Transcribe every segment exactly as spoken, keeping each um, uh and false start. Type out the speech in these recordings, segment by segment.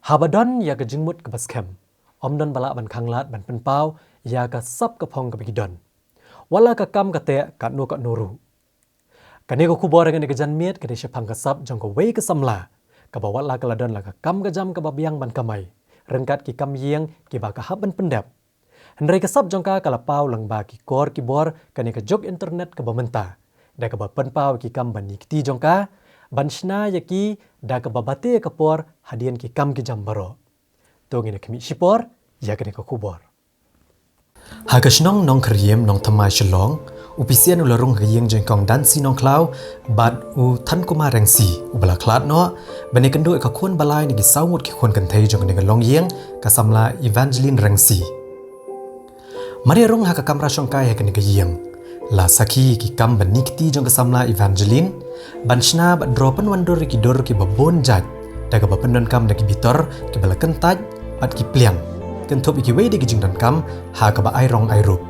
Haba don ïa ka jingmut kaba skhem, ym don ba lah ban khanglad ban pynpaw ïa ka sap ka phong kaba ki don, wat la ka kam ka teh katno katno ruh. Kane ka khubor ha kane ka janmiet ka dei shaphang ka sap jong kawei ka samla kaba wat la ka la don la ka kam ka jam kaba biang ban kamai, ryngkat ki kam ïing kiba ka hap ban pyndep. Hynrei ka sap jong ka ka la paw lyngba ki kor ki bor kane ka juk internet kaba mynta, da kaba pynpaw ki kam bani kti jong ka ban shna ïa ki da kaba bate ka por hadien ki kam ki jam baroh. To ngin ïa khmih shipor ïa kane ka khubor. Ha ka shnong Nongkhriem, Nongthymmai, Shillong, u Pisian u la rung ha ka ïing jong i Kong Dansi Nongkhlaw bad u Thankumar Rengsi uba la khlad noh ban ïakynduh ïa ka khun ba lai na ki saw ngut ki khun kynthei jong kane ka longïing, ka samla Evangeline Rengsi. Mar ïa rung ha ka kamra shongkai ha kane ka ïing, la sakhi ki kam bani kti jong ka samla Evangeline ban shna bad draw pynwandur ïa ki dur kiba bun jait, da kaba pyndonkam da ki bitor kiba la kyntait bad ki pliang, kynthup ïa kiwei de ki jingdonkam ha kaba ai rong ai rup.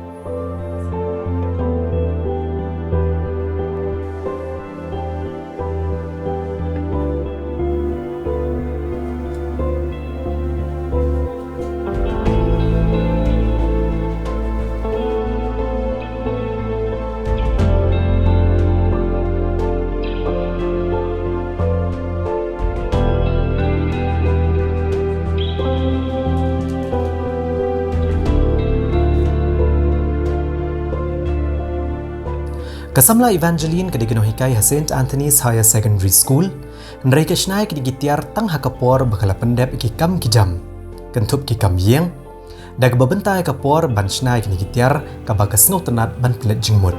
Ka samla Evangeline ka dei ka nonghikai ha Saint Anthony's Higher Secondary School, hynrei ka shna ïa kine ki tiar tang ha ka por ba ka la pyndep ïa ki kam ki jam, kynthup ki kam ïing, da kaba bynta ïa ka por ban shna ïa kine ki tiar kaba ka sngewtynnat ban pynleit jingmut.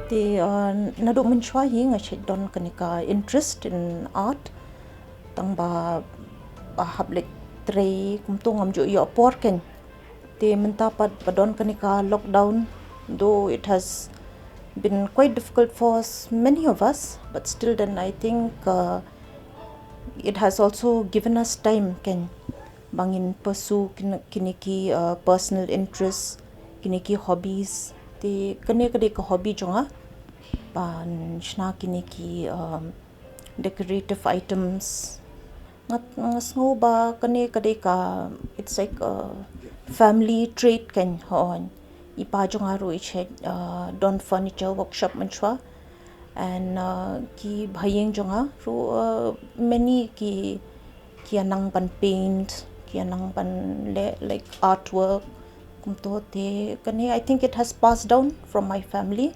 Te, uh, naduh mynshuwa hi nga shait don kane ka interest in art. Tang ba, ba hap leit trei kumto ngam ju ïoh por keiñ. Te mynta pat ba don kane ka lockdown, though it has been quite difficult for s-, many of us, but still then I think, uh, it has also given us time keiñ ba ngin pursue kin-, kine ki, uh, personal interests, kine ki hobbies. Te kane ka dei ka hobby jong nga ban shna kine ki, um, decorative items. Nga, nga sngew ba kane ka dei ka, it's like a family trait keiñ, hooid. I pa jong nga ruh i shait, uh, don furniture workshop mynshuwa. And, uh, ki bhaïing jong nga ruh, uh, many ki, ki ïa nang ban paint, ki ïa nang ban leh, like, artwork. Kumto te kane, I think it has passed down from my family.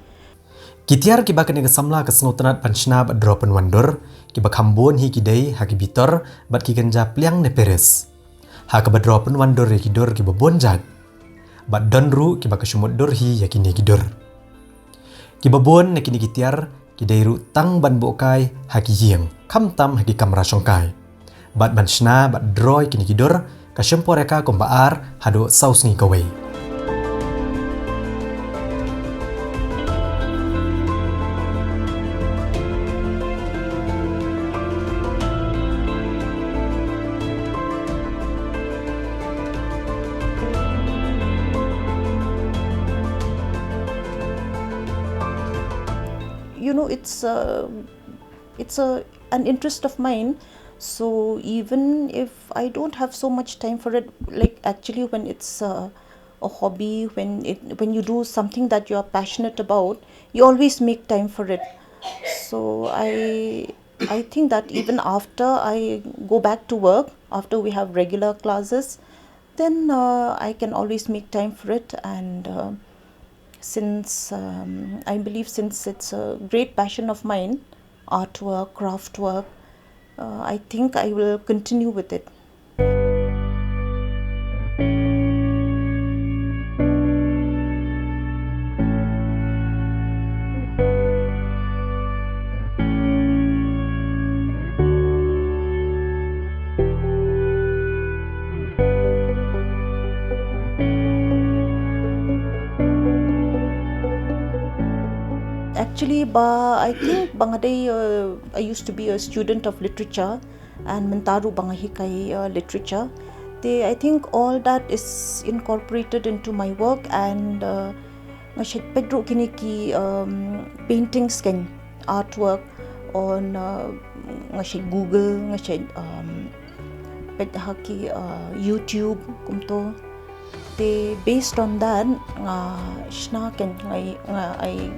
Ki tiar kiba kane ka samla ka sngewtynnat ban shna bad draw pynwandur, kiba kham bun hi ki dei ha ki bitor bad ki kynja pliang ne Paris. Ha kaba draw pynwandur ïa ki dur kiba bun jait. Bad don ruh kiba ka shu mutdur hi ïa kine ki dur. Kiba bun na kine ki tiar ki dei ruh tang ban buh kai ha ki ïing, khamtam ha ki kamra shongkai. Bad ban shna bad draw ïa kine ki dur ka shim por ïa ka kumba ar haduh saw sngi kawei. You know, it's a, it's a, an interest of mine. So even if I don't have so much time for it, like, actually, when it's a, a hobby, when it, when you do something that you are passionate about, you always make time for it. So I, I think that even after I go back to work, after we have regular classes, then, uh, I can always make time for it. And, uh, since, um, I believe since it's a great passion of mine, artwork, craft work, uh, I think I will continue with it. Actually, ba, I think ba nga dei, uh, I used to be a student of literature, and mynta ruh ba nga hikai, uh, literature. Te, I think all that is incorporated into my work, and, uh, nga shait peit ruh kine ki, um, paintings, kine artwork on, uh, nga shait Google, nga shait, um, peit ha ki, uh, YouTube kumto. Te based on that, nga shna, kine nga, nga, I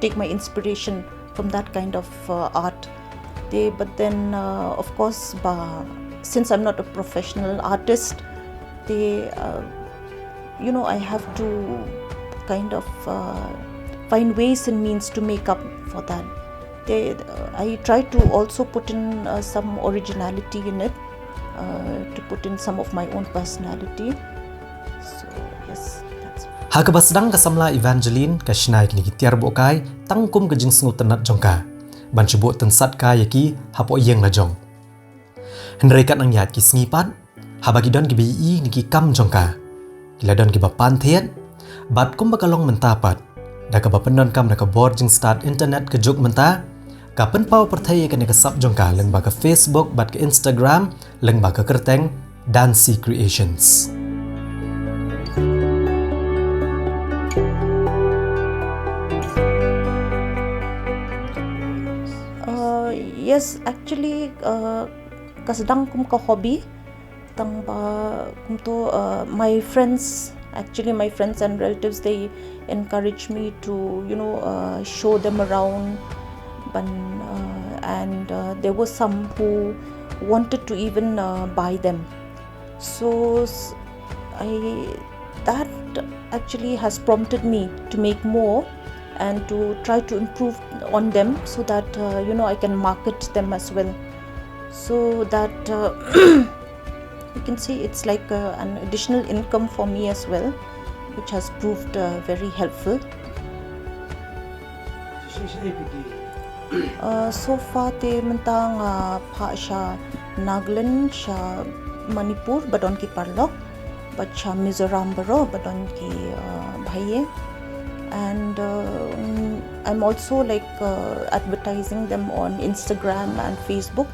take my inspiration from that kind of, uh, art. Te, but then, uh, of course, ba, since I'm not a professional artist, te, uh, you know, I have to kind of, uh, find ways and means to make up for that. Te, uh, I try to also put in, uh, some originality in it, uh, to put in some of my own personality. So, yes, that's Ha kaba sdang, ka samla Evangeline ka shna ïa kine ki tiar buhkai tang kum ka jingsngewtynnat jong ka, ban shu buh tynsat ka ïa ki hapoh ïing la jong. Hynrei kat nang ïaid ki sngi pat, haba ki don kiba ïohi ïa ki kam jong ka, ki la don kiba pan thied. Bad kumba ka long mynta pat, da kaba pyndonkam da ka bor jingstad internet ka juk mynta, ka pynpaw pyrthei ïa kane ka sap jong ka lyngba ka Facebook bad ka Instagram lyngba ka kyrteng Dancy Creations. Uh, yes, actually, uh, ka sdang kum ka hobby. Tang ba kumto, uh, my friends, actually my friends and relatives, they encouraged me to, you know, uh, show them around. Ban, uh, and, uh, there were some who wanted to even, uh, buy them. So, s- I, that actually has prompted me to make more and to try to improve on them so that, uh, you know, I can market them as well. So that, uh, you can say it's like, uh, an additional income for me as well, which has proved, uh, very helpful. Uh, so far te mynta nga phah sha Nagaland, sha Manipur ba don ki paralok, bad sha Mizoram baroh ba don ki, uh, bhaiï. And, uh, mm, I'm also, like, uh, advertising them on Instagram and Facebook.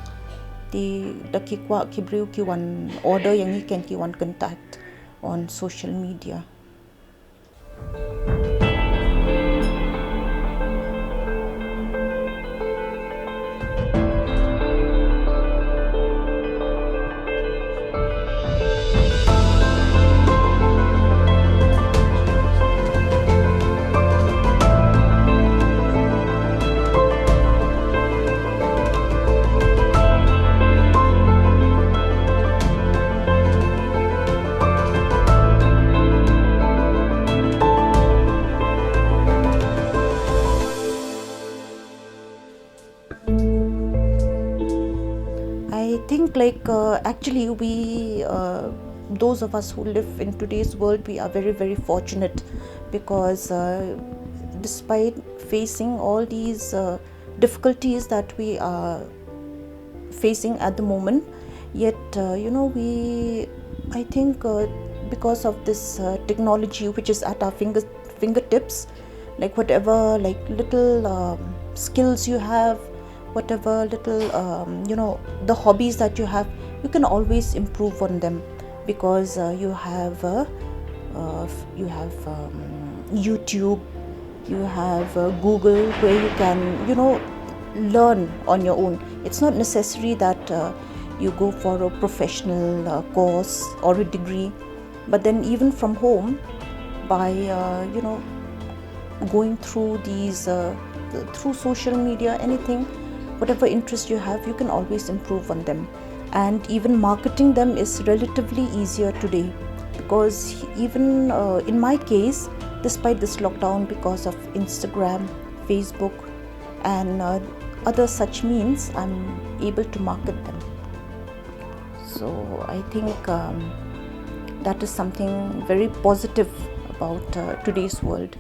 Te da ki kwah ki briew ki wan order ïa ngi, kin ki wan contact on social media. I think, like, uh, actually, we, uh, those of us who live in today's world, we are very, very fortunate because, uh, despite facing all these, uh, difficulties that we are facing at the moment, yet, uh, you know, we, I think, uh, because of this, uh, technology which is at our finger, fingertips, like, whatever, like, little, um, skills you have, whatever little, um, you know, the hobbies that you have, you can always improve on them because, uh, you have, uh, uh, f- you have, um, YouTube, you have, uh, Google, where you can, you know, learn on your own. It's not necessary that, uh, you go for a professional, uh, course or a degree, but then even from home, by, uh, you know, going through these, uh, th- through social media, anything, whatever interest you have, you can always improve on them. And even marketing them is relatively easier today because even, uh, in my case, despite this lockdown, because of Instagram, Facebook, and, uh, other such means, I'm able to market them. So I think, um, that is something very positive about, uh, today's world.